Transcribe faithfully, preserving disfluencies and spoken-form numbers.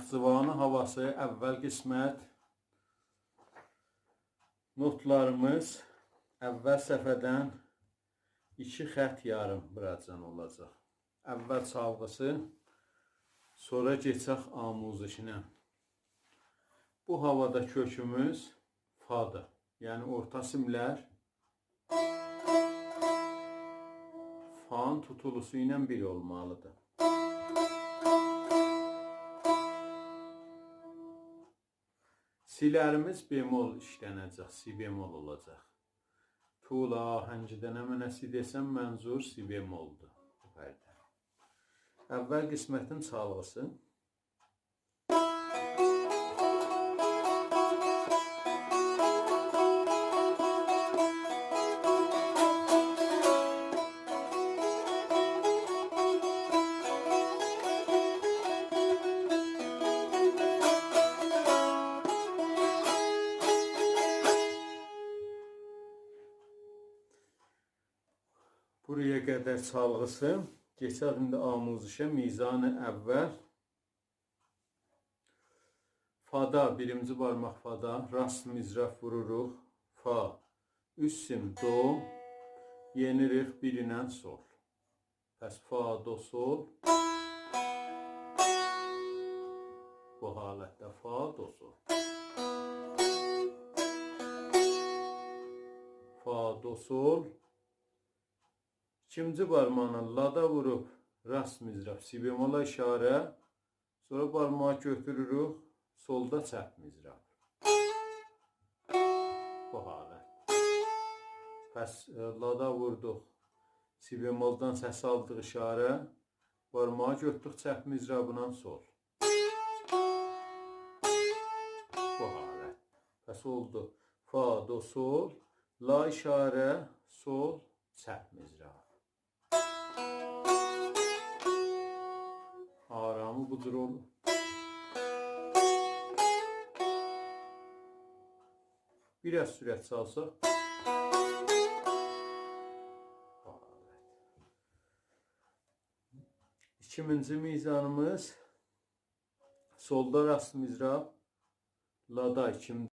زیوانی هاواسی، اول قسمت. نوتلاریمیز اول صفحه‌دن ایکی خط یاریم بوراجان اولاجاق. اول چالغیسی، سونرا کئچک آموزشینه. بو هاوادا کؤکوموز فادیر. یعنی اورتا سیملر فانین توتولوسو ایله بیر اولمالیدیر. سی‌لریمیز بمل ایشلنه‌جک، سی بمل اولاجاق. طول آهنگیده نمنه سی دئسم، منظور سی بملدور بو پرده. اول قسمتین چالغیسی. بورایا قدر چالغیسی. کئچک ایندی آموزشه. میزان اول. فادا، بیرینجی بارماق فادا، راست مضراب ووروروق، فا، اوست سیم دو، یئنیریک بیر ایله سل. پس فا، دو، سل. بو حالتده فا، دو، سل. فا، دو، سل. ایکینجی بارماغینان لادا ووروب راست مضراب، سی بملا اشاره. سونرا بارماغی گؤتوروروک سلدا چپ مضراب. بو حالت. پس، ائ، لادا ووردوق، سی بملدان سس آلدیق اشاره. بارماغی گؤتوردوک چپ مضرابینان سل. بو حالت. پس اولدو فا، دو، سل، لا اشاره، سل، چپ مضراب. آرامی بو جور اولور. بیر آز سرعت چالساق. ایکینجی میزانیمیز سلدا راست مضراب، لادا ایکیم